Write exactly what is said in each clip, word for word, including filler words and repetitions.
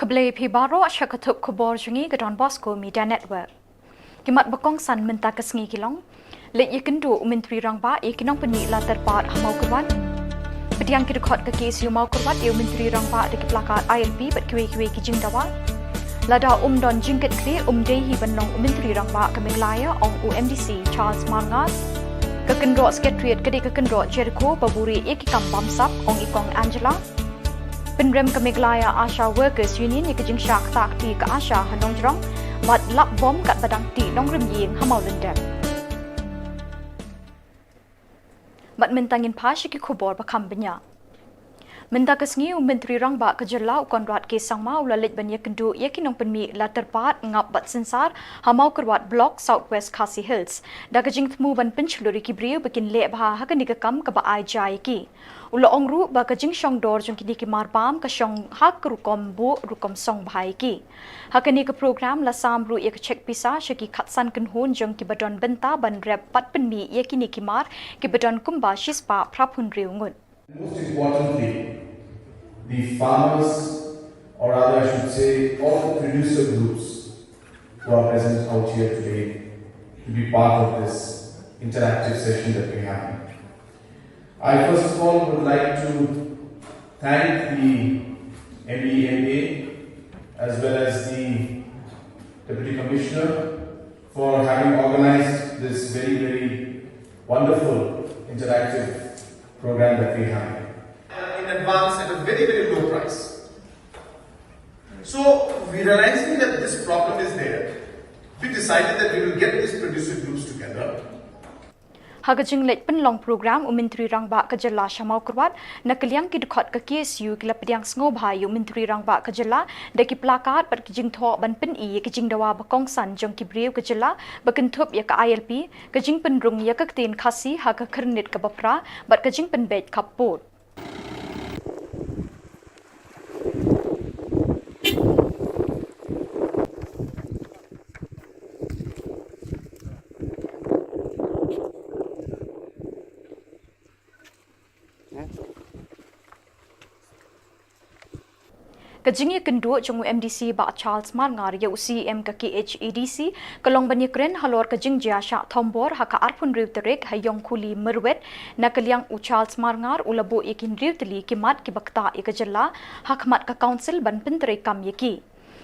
Khublei phi baroh sha ka thup khubor jong ngi ka Don Bosco Media Network. Ki mat ba kongsan mynta ka sngi ki long: Leit ïakynduh u Myntri Rangbah ïa ki nongpynmih la tyrpad ha Mawkyrwat. Pdiang ki dkhot ka KSU Mawkyrwat ïa u Myntri Rangbah da ki plakat ILP bad kiwei kiwei ki jingdawa. Lada um don jingkitkhlieh, um dei hi ban long u Myntri Rangbah ka Meghalaya, ong u MDC Charles Marngar. Ka kynroh Secretariat ka dei ka kynroh Jericho ba buhrieh ïa ki kam bamsap, ong i Kong Angela. Pynrem ka Meghalaya ASHA Workers Union ïa ka jingshah ktah kti ka ASHA ha Nongjrong bad lap bom katba dang tih nongrim ïing ha Mawlyndep. Bad mynta ngin phai sha ki khubor ba kham bniah. Mynta ka sngi u Myntri Rangbah ka Jylla u Conrad K Sangma u la leit ban ïakynduh ïa ki nongpynmih la tyrpad, ngap bad synsar ha Mawkyrwat Block, South West Khasi Hills, da ka jingthmu ban pynshlur ïa ki briew ba kin leh bha ha kane ka kam kaba ai ja ïa ki. U la ong ruh ba ka jingshong dor jong kine ki marbam ka shong ha ka rukom buh rukom song bha ïa ki. Ha kane ka program la sam ruh ïa ka cheque pisa sha ki khatsan kynhun jong kiba don bynta ban rep bad pynmih ïa kine ki mar, kiba don kumba shispah phra phew hynriew ngut. Most importantly, the farmers, or rather I should say, all the producer groups who are present out here today to be part of this interactive session that we have. I first of all would like to thank the M E M A as well as the Deputy Commissioner for having organized this very, very wonderful interactive program that we have. In advance at a very, very low price. So, we realizing that this problem is there, we decided that we will get these producer groups together. Ha ka jingleit pynlong program u Myntri Rangbah ka Jylla sha Mawkyrwat, na ka liang ki dkhot ka KSU ki la pdiang sngewbha ïa u Myntri Rangbah ka Jylla da ki plakat bad ki jingthoh ban pyni ïa ki jingdawa ba kongsan jong ki briew ka Jylla ba kynthup ïa ka ILP, ka jingpynrung ïa ka ktien Khasi ha ka khyrnit kaba phra bad ka jingpynbeit khappud. Ka jingïakynduh jong u MDC Bah Charles Marngar ïa u CEM ka KHADC ka long ban ïakren halor ka jingjia shah thombor ha ka arphew hynriew tarik ha Ïongkhuli Myrwet. Na ka liang u Charles Marngar u la buh ïa ki hynriew tylli ki mat kiba ktah ïa ka Jylla ha khmat ka Council ban pyntreikam ïa ki.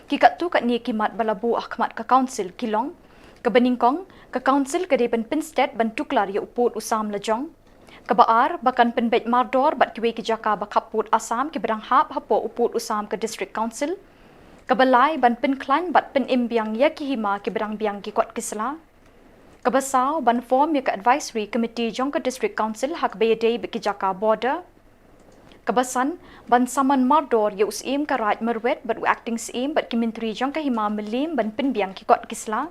Ki katto katne ki mat ba la buh ha khmat ka Council ki long: kaba nyngkong, ka Council ka dei ban pynsted ban tuklar ïa u pud u sam la jong. Kaba ar, ba kan pynbeit mardor bad kiwei ki jaka ba khappud Assam kiba dang hap hapoh u pud u sam ka District Council. Kaba lai, ban pynkhlaiñ bad pynim biang ïa ki hima kiba dang biang ki kot ki sla. Kaba saw, ban form ïa ka Advisory Committee jong ka District Council ha kaba ïadei bad ki jaka border. Kaba san, ban saman mardor ïa u Syiem ka Raid Myrwet bad u Acting Syiem bad ki Myntri jong ka Hima Mylliem ban pynbiang ki kot ki sla.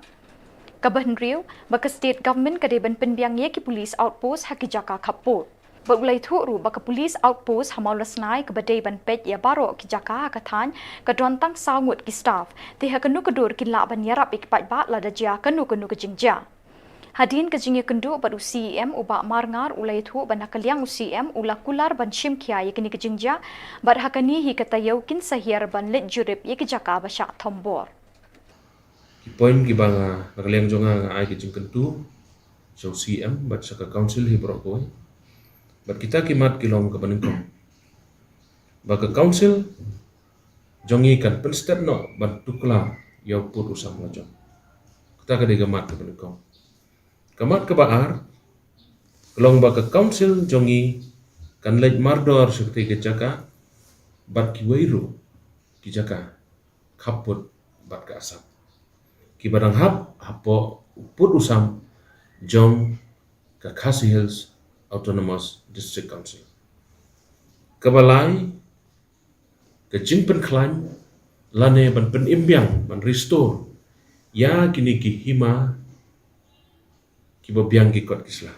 Kaba hynriew, ba ka State Government ka dei ban pynbiang ïa ki Police Outpost ha ki jaka khappud. Bad u la ïathuh ruh ba ka Police Outpost ha Mawlasnai kaba dei ban peit ïa baroh ki jaka ha ka thaiñ ka don tang saw ngut ki staff. Te ha kano ka dur kin lah ban ïarap ïa ki paidbah lada jia kano kano ka jingjia. Hadien ka jingïakynduh bad u CEM, u Bah Marngar u la ïathuh ba na ka liang u CEM u la kular ban shim khia ïa kane ka jingjia bad ha kane hi ka taïew kin sa hiar ban leit jurip ïa ki jaka ba shah thombor. Ki point kiba nga, na ka liang jong nga, nga ai ka jingkyntu sha u CEM bad sha ka Council hi baroh kawei. Bad kita ki mat ki long kaba nyngkong, ba ka Council jong ngi kan pynsted noh ban tuklar ïa u pud u sam la jong. Kata ka dei ka mat kaba nyngkong. Ka mat kaba ar ka long ba ka Council jong ngi kan leit mardor sha katei ka jaka bad kiwei ruh ki jaka khappud bad ka Assam kiba dang hap hapoh u pud u sam jong ka Khasi Hills Autonomous District Council. Kaba lai, ka jingpynkhlaiñ lane ban pynim biang, ban restore ïa kine ki hima kiba biang ki kot ki sla.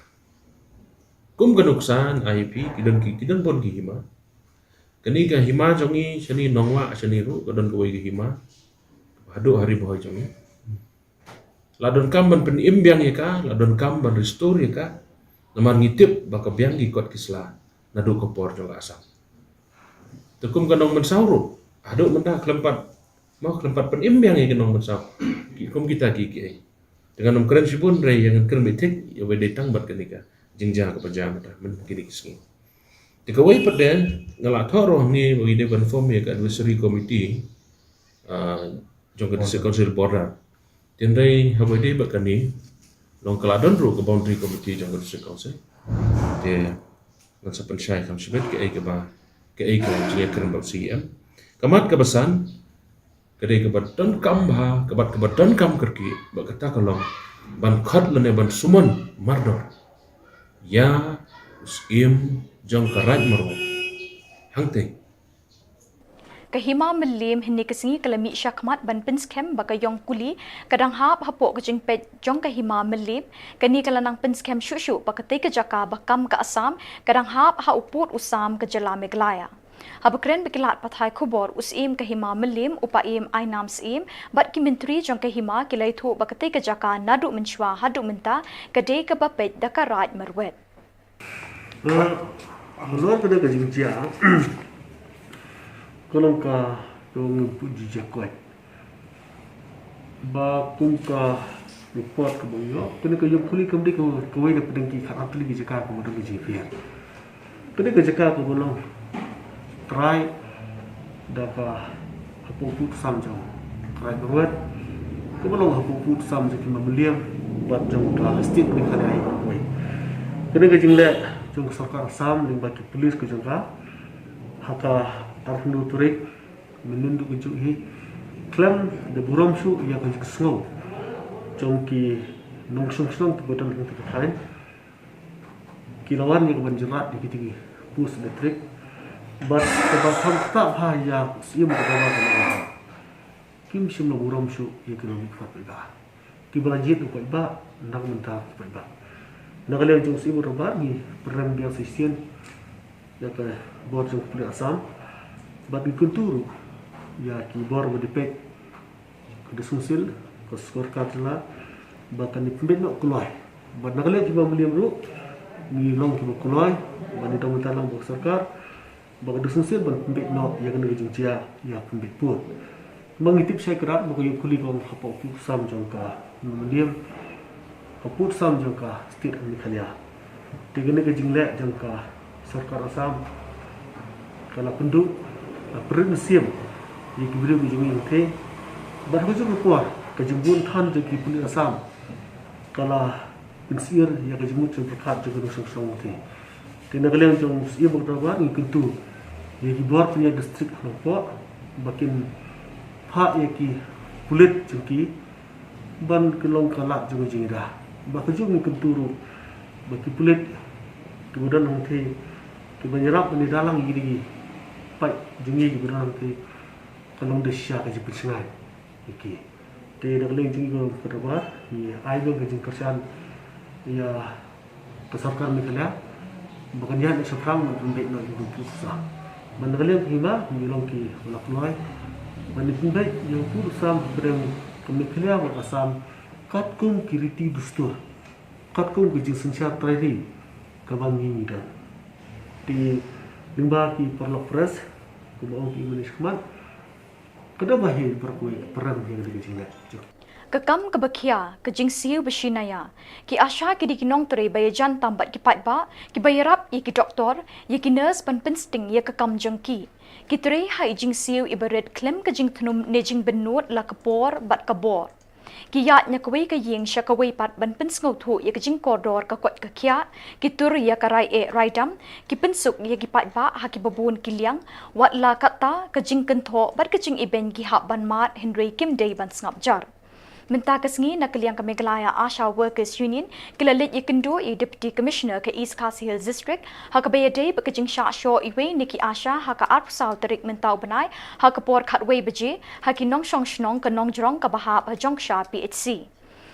Kum ka nuksa nga ai ïa phi, ki don ki, ki don bun ki hima. Kane ka hima jong ngi shane Nongwah shane ruh ka don kawei ka hima haduh ha Ri Bhoi jong ngi. La donkam ban pynim biang ïa ka, la donkam ban restore ïa ka. Namar ngi tip ba ka biang ki kot ki sla naduh ka por jong ka Assam. Te kum ka Nongmynsaw ruh, haduh mynta khlem pat Mo khlem pat pynim biang ïa ki nongpynsaw. Ki kum kita ki ki ei. Te ngan ym kren shibun hynrei ïa ngan kren beit thik ïa wei dei tang bad kane ka jingjia kaba jia mynta mynta kine ki sngi. Te kawei pat de nga la thoh ruh hangne ba ngi dei ban form ïa ka advisory committee, ah, jong ka District Council Border. Te hynrei haba dei bad kane long ka la don ruh ka boundary committee jong ka District Council. Te ngan sa pynshai kham shibit kaei kaba kaei ka jingïakren bad C E M. Ka mat kaba san ka dei kaba donkam bha, kaba kaba donkam kyrkieh, ba kata ka long ban khot lane ban summon mardor ïa u Syiem jong ka Raid Marwet. Hangtei. Ka Hima Mylliem hynne ka sngi ka la mih shakhmat ban pynskhem ba ka ïong kuli ka dang hap hapoh ka jingpeit jong ka Hima Mylliem. Kane ka la nang pynskhem shuh shuh ba katei ka jaka ba kam ka Assam ka dang hap ha u pud u sam ka jylla Meghalaya. Haba kren bad ki lad pathai khubor, u Syiem ka Hima Mylliem, u Paiem Ainam Syiem bad ki myntri jong ka Hima ki la ïathuh ba katei ka jaka naduh mynshuwa haduh mynta ka dei kaba peit da ka Raid Marwet. Ba halor ka dei ka jingjia ka long ka ka long ka jingjia koit. Ba kum ka report kaba ïoh, kane ka ïong kuli kam dei ka kawei na pdeng ki khatar tylli ki jaka kaba don ka jingpher. Kane ka jaka kaba long trai da ka hapoh pud sam jong ka Raid Marwet, kaba long hapoh pud sam jong ka Hima Mylliem bad jong ka state Meghalaya hi kawei. Kane ka jingleh jong ka sorkar Assam lyngba ki police ka jong ka ha ka arphew tarik mynnin du ka juh hi khlem da burom shuh ïa ka jingsngew jong ki nongshong shnong kiba don hangta ka thaiñ. Ki la wan ïa ka ban jynrat ïa kitei ki post electric bad kaba kham ktah bha ïa u Syiem ka daba ka long kim shym la burom shuh ïa ki nongmihkhmat paidbah. Kiba la jied u paidbah na ka bynta ki paidbah. Na ka liang jong u Syiem u Dorbar ngi pynrem biang shisien ïa ka bor jong ka pulit Assam bad ngi kyntu ruh ïa ki bor ba dei peit ka District Council, ka sorkar jylla ba kan ïa pynbeit noh kloi. Bad na ka liang ki Hima Mylliem ruh ngi long kiba kloi ban ïa dang bynta lang bad ka sorkar ba ka District Council ban pynbeit noh ïa kane ka jingjia ïa pynbeit pud. Ba ngi tip shai kyrpad ba ka ïong kuli ka long hapoh pud sam jong ka Hima Mylliem, ka pud sam jong ka state Meghalaya. Te kane ka jingleh jong ka sorkar Assam ka la pynduh, la pynrit mynsiem ïa ki briew ki jong ngi hangtei. Bad ha kajuh ka por ka jingbun than jong ki pulit Assam ka la pynsyier ïa ka jingmut jingpyrkhat jong ki nongshong shnong hangtei. Te na ka liang jong u Syiem u Dorbar ngi kyntu ïa ki bor pynïaid district hapoh ba kin phah ïa ki pulit jong ki ban kin long ka lad jong ka jingïada. Ba kajuh ngi kyntu ruh ba ki pulit kiba don hangtei kiban ïarap ban ïada lang ïa ki paid jong ngi kiba don hangtei ka long da shisha ka jingpynshngaiñ ïa ki. Te na ka liang jong ngi kum ka dorbar ngi ai biang ka jingkyrshan ïa ka sorkar Meghalaya ba kan ïaid noh shaphrang ban pynbeit noh ïa ka pud sam. Bad na ka liang ka Hima ngi long kiba la kloi ban pynbeit ïa ka pud sam hapdeng ka Meghalaya bad Assam katkum ki riti dustur, katkum ka jingsynshar trai ri kaba ngi ngi don. Te lyngba ki paralok press kumba ong ki mynne shakhmat, ka dei ba hi baroh kawei ka pyrem hi ka dei ka jingleh. Ka kam kaba khia, ka jingsiew ba shi naïa. Ki ASHA ki dei ki nongtrei ba ïajan tam bad ki paidbah, kiba ïarap ïa ki doktor, ïa ki nurse ban pynsting ïa ka kam jong ki. Ki trei ha i jingsiew iba rit khlem ka jingthnum ne jingbynnud la ka por bad ka bor. Ki ïaid na kawei ka ïing sha kawei pat ban pynsngewthuh ïa ka jingkordor ka koit ka khiah, ki tur ïa ka rai eh rai dam, ki pynsuk ïa ki paidbah ha kiba bun ki liang, wat la katta ka jingkynthoh bad ka jingibeiñ ki hap ban mad hynrei kim dei ban sngap jar. Mynta ka sngi na ka liang ka Meghalaya ASHA Workers Union ki la leit ïakynduh ïa i Deputy Commissioner ka East Khasi Hills District ha kaba ïadei bad ka jingshah shoh iwei na ki ASHA ha ka arphew saw tarik mynta u bnai ha ka por khatwei baje ha ki nongshong shnong ka Nongjrong kaba hap ha Jongksha P H C.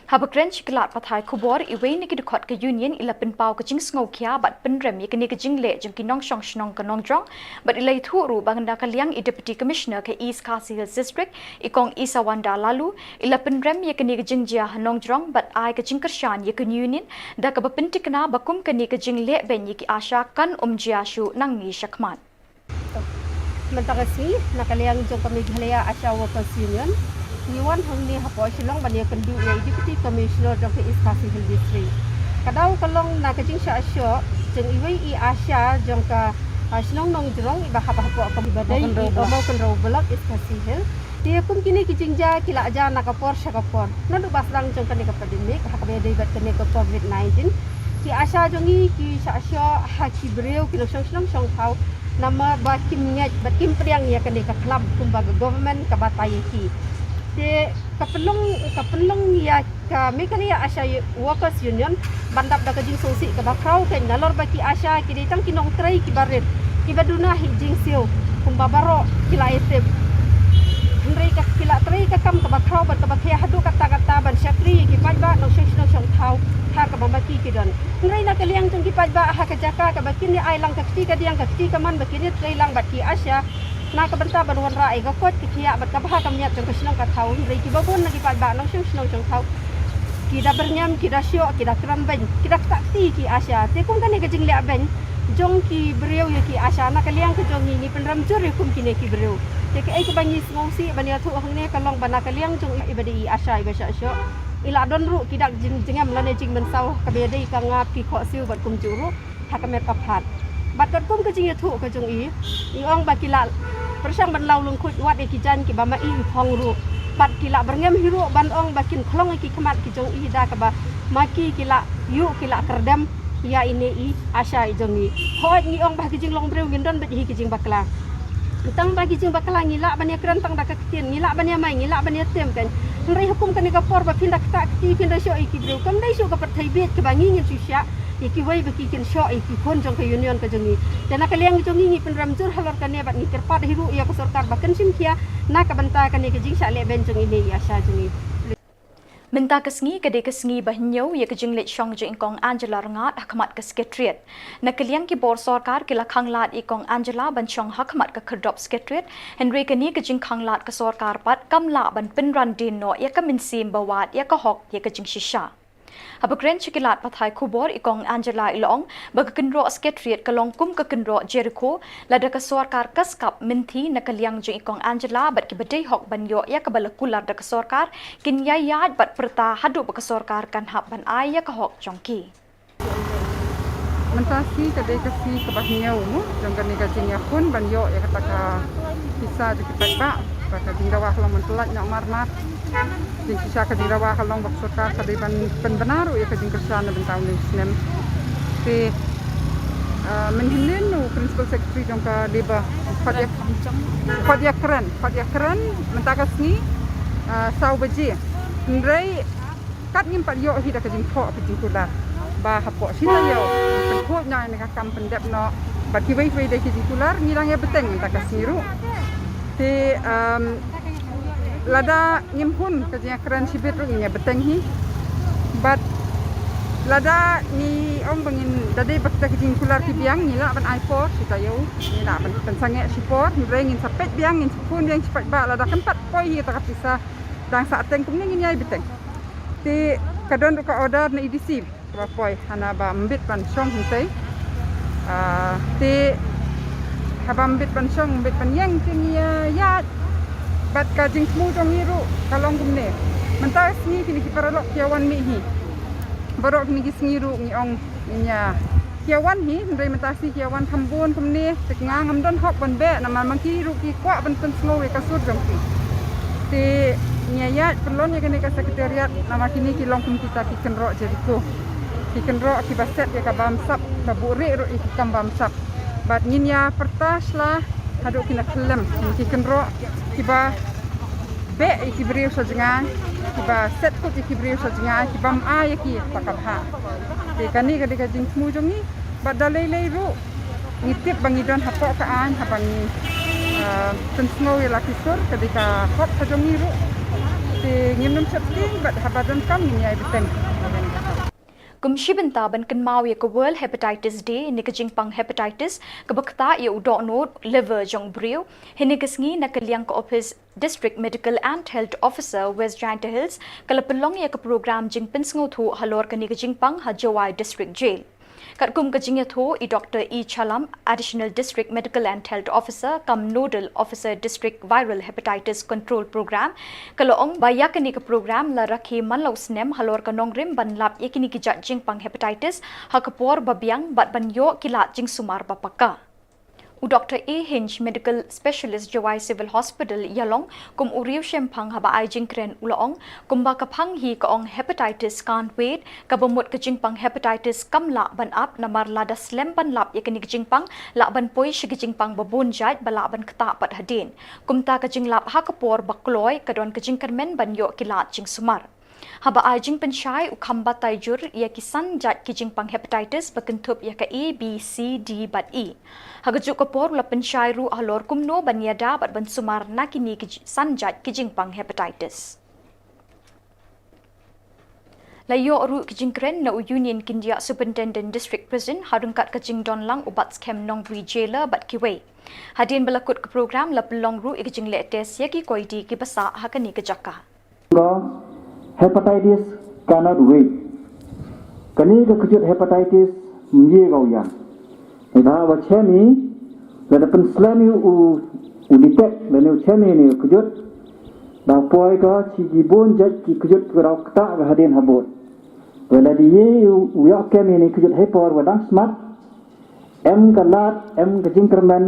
Haba kren sha ki lad pathai khubor, iwei na ki dkhot ka Union i la pynpaw ka jingsngewkhia bad pynrem ïa kane ka jingleh jong ki nongshong shnong ka Nongjrong bad i la ïathuh ruh ba na ka liang i Deputy Commissioner ka East Khasi Hills District, i Kong Isawanda Laloo, i la pynrem ïa kane ka jingjia ha Nongjrong bad ai ka jingkyrshan ïa ka Union da kaba pyntikna ba kum kane ka jingleh beiñ ïa ki ASHA kan ym jia shuh nangne shakhmat. Mynta ka sngi, na ka liang jong ka Meghalaya ASHA Workers Union, ngi wan hangne hapoh Shillong ban ïakynduh ïa i Deputy Commissioner jong ka East Khasi Hills District. Ka daw ka long na ka jingshah shoh jong iwei i ASHA jong ka, ah, shnong Nongjrong, iba hap hapoh ka, iba dei i Mawkynrew Block, Mawkynrew Block, East Khasi Hills. Te kum kine ki jingjia ki la jia na ka por sha ka por, naduh ba sdang jong kane ka pandemic, ha kaba ïadei bad kane ka COVID nineteen, ki ASHA jong ngi ki shah shoh ha ki briew, ki nongshong shnong shong thaw, namar ba kim ngeit bad kim pdiang ïa kane ka khlam kumba ka government ka batai ïa ki. Te ka pynlong, ka pynlong ïa ka Meghalaya ASHA Workers Union ban dap da ka jingsngewsih kaba khraw, kane nalor ba ki ASHA ki dei tang ki nongtrei kiba rit, kiba duna hi jingsiew kumba baroh ki la ïatip. Hynrei ka, ki la trei ka kam kaba khraw bad kaba khia haduh katta katta ban shakri ïa ki paidbah nongshong shnong shong thaw ha kaba ma ki ki don. Hynrei na ka liang jong ki paidbah ha ka jaka kaba kin ïa ai lang ka kti ka diang ka kti ka man ba kin ïa trei lang bad ki ASHA na ka bynta ban wanrah ïa ka koit ka khiah bad ka bha ka miat jong ka shnong ka thaw, hynrei kiba bun na ki paidbah nongshong shnong shong thaw ki da byrngem, ki da shoh, ki da kren beiñ, ki da ktah kti ki ASHA. Te kum kane ka jingleh beiñ jong ki briew ïa ki ASHA, na ka liang ka jong ngi ngi pynrem jur ïa kum kine ki briew. Te kaei kaba ngi sngewsih ban ïathuh hangne ka long ba na ka liang jong iba dei i ASHA iba shah shoh, i la don ruh ki dak jing, jingem lane jingmynsaw kaba ïadei ka ngap ki khohsiew bad kumjuh ruh ha ka met ka phad. Bad katkum ka jingïathuh ka jong i, i ong ba ki la pyrshang ban law lyngkhuid wat ïa ki jaiñ kiba ma i i phong ruh. Bad ki la byrngem hi ruh ban ong ba kin khlong ïa ki khmat ki jong i da kaba ma ki ki la ïuh ki la kyrdem ïa ine i ASHA i jong i. Hooid, ngi ong ba ha ki jinglong briew ngin don bad hi ki jingbakla. Tang ba ki jingbakla ngi lah ban ïakren tang da ka ktien, ngi lah ban ïamai, ngi lah ban ïatem kan. Hynrei ha kum kane ka por ba phin da ktah kti, phin da shoh ïa ki briew, kam dei shuh ka pyrthei bieit kaba ngi ngin shu shah ïa kiwei ba ki kin shoh ïa ki khun jong ka union ka jong ngi. Te na ka liang jong ngi ngi pynrem jur halor kane bad ngi kyrpad hi ruh ïa ka sorkar ba kan shim khia na ka bynta kane ka jingshah leh beiñ jong ine i ASHA jong ngi. Mynta ka sngi ka dei ka sngi ba hynñiew ïa ka jingleit shong jong i Kong Angela Rngat ha khmat ka Secretariat. Na ka liang ki bor sorkar ki la khanglad ïa i Kong Angela ban shong ha khmat ka khyrdop Secretariat, hynrei kane ka jingkhanglad ka sorkar pat kam lah ban pynran dien noh ïa ka mynsiem ba wad ïa ka hok ïa ka jingshisha. Haba kren sha ki lad pathai khubor, i Kong Angela i la ong ba ka kynroh Secretariat ka long kum ka kynroh Jericho, lada ka sorkar ka skap mynthi na ka liang jong i Kong Angela bad kiba dei hok ban ïoh ïa kaba la kular da ka sorkar kin ïaid bad pyrta haduh ba ka sorkar kan hap ban ai ïa ka hok jong ki. Mynta sngi ka dei ka sngi kaba hynñiew mo jong kane ka jingïakhun ban ïoh ïa kata ka pisa jong ki paidbah, ba ka jingdawa ka long ban pyllait noh marmar. Jingshisha ka jingdawa ka long ba ka sorkar ka dei ban pynbna ruh ïa ka jingkyrshan na bynta une u snem. Te, ah, mynhynnin u Principal Secretary jong ka Labour u khot ïa, u khot ïakren, u khot ïakren mynta ka sngi, ah, saw baje. Hynrei kat ngim pat ïoh hi da ka jingthoh ka jingkular ba hapoh shi taïew pynthut noh ïa ka kam pyndep noh bad kiwei kiwei de ki jingkular, ngi dang ïa bteng mynta ka sngi ruh. Te, um, lada ngim hun ka jingïakren shibit ruh ngin ïa bteng hi. Bad lada ngi ong ba ngin da dei ba kita ki jingkular ki biang, ngi lah ban ai por shi taïew, ngi lah ban pynsangeh shi por, hynrei ngin sa peit biang, ngin sa phone biang shi paidbah, lada kan pat poi hi kata ka pisa dang sahteng kumne ngin ïai bteng. Te ka don ruh ka order na ADC kaba poi hana ba mbit ban shong hangtei. Ah, te haba mbit ban shong, mbit ban ïeng te ngi ïa ïaid. Bad ka jingthmu jong ngi ruh ka long kumne. Mynta sngi kine ki paralok ki ïa wan mih hi. Baroh kine ki sngi ruh ngi ong ngin ïa ki ïa wan hi, hynrei mynta sngi ki ïa wan kham bun kumne, te nga ngam don hok ban beh, namar ma ki ruh ki kwah ban pynsngew ïa ka sur jong ki. Te ngi ïa ïaid pynlong ïa kane ka Secretariat, namar kine ki long kum kita ki kynroh Jericho. Ki kynroh kiba set ïa ka bamsap, ba buhrieh ruh ïa ki kam bamsap. Bad ngin ïa pyrta sla haduh kine khyllem, ki kynroh kiba beh ïa ki briew sha jngai, kiba set kut ïa ki briew sha jngai, ki bym ai ïa ki kata ka bha. Te kane ka dei ka jingthmu jong ngi, bad da lei lei ruh ngi tip ba ngi don hapoh ka aiñ haba ngi, ah, pynsngew ïa la ki sur, ka dei ka hok ka jong ngi ruh. Te ngim nym sheptieng bad haba donkam ngin ïai bteng. Kum shi bynta ban kynmaw ïa ka World Hepatitis Day ne ka jingpang hepatitis kaba ktah ïa u dohnud liver jong u briew, hynne ka sngi na ka liang ka ophis District Medical and Health Officer West Jaintia Hills ka la pynlong ïa ka program jingpynsngewthuh halor kane ka jingpang ha Jowai District Jail. Katkum ka jingïathuh, i Doctor E Chalam, Additional District Medical and Health Officer, kam Nodal Officer District Viral Hepatitis Control Program, ka la ong ba ïa kane ka program la rakhe man la u snem halor ka nongrim ban lap ïa kine ki jait jingpang hepatitis ha ka por ba biang bad ban ïoh ki lad jingsumar ba paka. U Doctor A Hinge, Medical Specialist, Jowai Civil Hospital, Ïalong, kum u riew shemphang haba ai jingkren u la ong, kumba ka phang hi ka ong hepatitis can't wait, kaba mut ka jingpang hepatitis kam lah ban ap, namar lada slem ban lap ïa kane ka jingpang, lah ban poi sha ka jingpang ba bun jait ba lah ban ktah pat hadien. Kumta ka jinglap ha ka por ba kloi ka don ka jingkyrmen ban ïoh ki lad jingsumar. Haba ai jingpynshai, u kham batai jur ïa ki san jait ki jingpang hepatitis ba kynthup ïa ka A, B, C, D bad E. Ha kajuh ka por u la pynshai ruh halor kumno ban ïada bad ban sumar na kine ki j-, san jait ki jingpang hepatitis. La ïoh ruh ki jingkren na u Union Kyndiah Superintendent District Prison ha ryngkat ka jingdon lang u Batskhem Nongbri Jailer bad kiwei. Hadien ba la kut ka program, la pynlong ruh ïa ka jingleh test ïa ki koidi kiba sah ha kane ka jaka. Ka hepatitis cannot wait. Kane ka kjut hepatitis ym ïoh ka u ïa. Ïa ba wa chem i, lada pynslem i u, u detect, lada u chem i ni u kjut, da poi ka chi ki bun jait ki kjut ka dau ktah ka hadien habud. Lada di ïa u, u ïoh kem i ni kjut hepor wa dang smat, em ka lad, em ka jingkyrmen,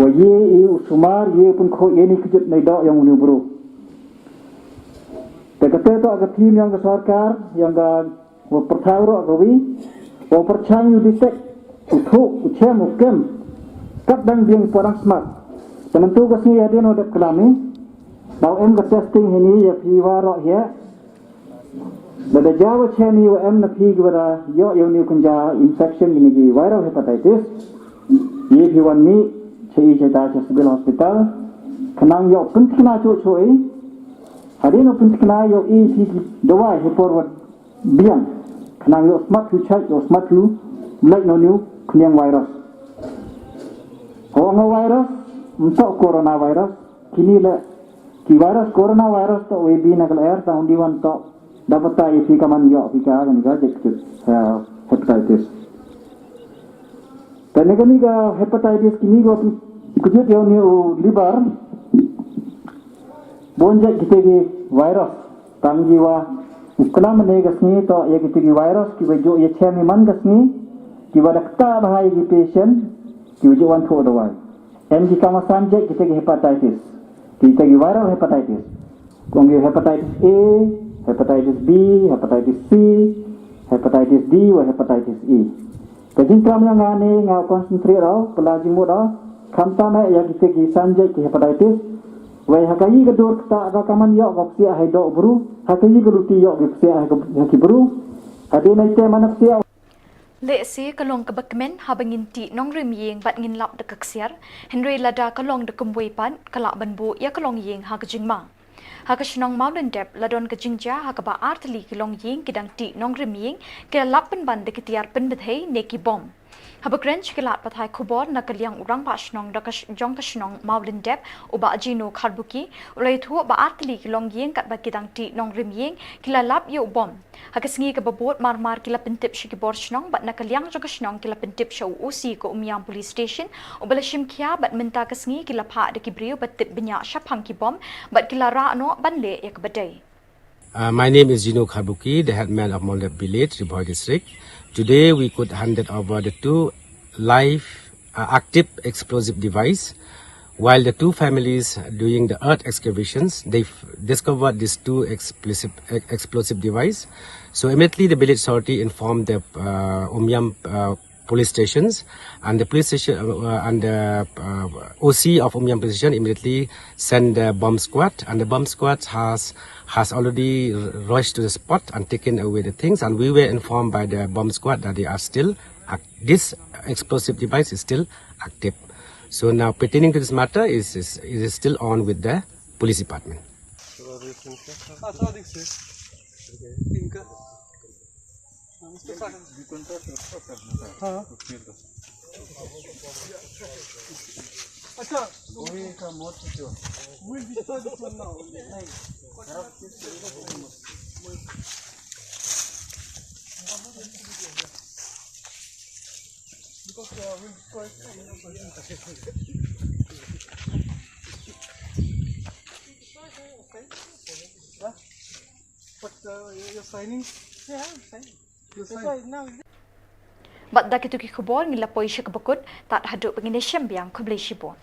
wa ïa i u sumar, ïa u pynkhuid ïa ni kjut nei doh ïong u ni u bru. Te ka te to ka thim ïong ka sorkar, ïong ka wa pyrthai roh ka wi, wa pyrchang u detect, u thuh, u chem, u kem, kat dang biang por dang smat. Te mynta ka sngi ïa dien u dep klam i, dau em ka testing hini ïa phi wa roh ïa, lada ja wa chem i wa em na phi ki wa da ïoh ïa u ni u kynja infection kini ki viral hepatitis. Ïa phi wan mih cha i cha ta cha civil hospital. Khnang ïoh pynthikna chuh chuh i. Hadien u pynthikna ïoh i phi ki dawai hepor wa biang. Khnang ïoh smat phi chait ïoh smat phi lait no ni u khniang virus. Ho nga virus, mtok coronavirus. Kini le ki virus, coronavirus to we bi na ka lyer, ta undi wan to da batai phi ka man ïoh phi ka kan ga jek jek, eh, hepatitis. Ta ne kani ka hepatitis kini ko kjut ïa u ni u liver. Bon jek kite ki virus. Tang ki wa u klam ne ka sngi to ïa kite ki virus ki wa ju ïa chem i man ka sngi ki wa da kta ba hai ki patient ki wa ju wan tho dawai. Em ki kama san jek kite ki hepatitis. Kite ki viral hepatitis. Kong ki hepatitis A, hepatitis B, hepatitis C, hepatitis D, wa hepatitis E. Ka jingkam ïa nga ne nga concentrate rau, pela jingmut rau, khamtam eh ïa kite ki san jek ki hepatitis. Wei ha ka i ka dur kata ka kaman ïoh ka psiah hai doh bru, ha ka i ka luti ïoh ki psiah ha ka, ha ki bru. Ha dei nai te mana psiah. Lehse ka long kaba kmen haba ngin tih nongrim ïing bad ngin lap da ka ksiar, hynrei lada ka long da kumwei pat, ka lah ban buh ïa ka longïing ha ka jingma. Ha ka shnong Mawlyndep, la don ka jingjia ha kaba ar tylli ki longïing ki dang tih nongrim ïing, ki la lap pynban da ki tiar pynbthei ne ki bom. Haba kren sha ki lad pathai khubor na ka liang u rangbah shnong da ka sh-, jong ka shnong Mawlyndep, u Bah Jino Kharbuki, u la ïathuh ba ar tylli ki longïing katba ki dang tih nongrim ïing, ki la lap ïa u bom. Ha ka sngi kaba bud marmar ki la pyntip sha ki bor shnong bad na ka liang jong ka shnong ki la pyntip sha u O C ka Umiam Police Station, uba la shim khia bad mynta ka sngi ki la phah da ki briew ba tip bniah shaphang ki bom bad ki la rah noh ban leh ïa kaba dei. Uh, my name is Jino Kharbuki, the headman of Mawlyndep Village, Ri Bhoi District. Today we could handed over the two live, uh, active explosive device. While the two families doing the earth excavations, they f-, discovered these two explosive, e-, explosive device. So immediately the village authority informed the, uh, Umiam, uh, police stations, and the police station, uh, uh, and the, uh, O C of Umiam police station immediately sent the bomb squad, and the bomb squad has, has already r-, rushed to the spot and taken away the things, and we were informed by the bomb squad that they are still ac-, this explosive device is still active. So now pertaining to this matter is, is, is still on with the police department. हाँ। अच्छा। But uh, you're signing? Yeah, I'm signing. You're signing? Bad da kitu ki khubor ngi la poi sha kaba kut, tad haduh ba ngin ïashem biang, khublei shibun.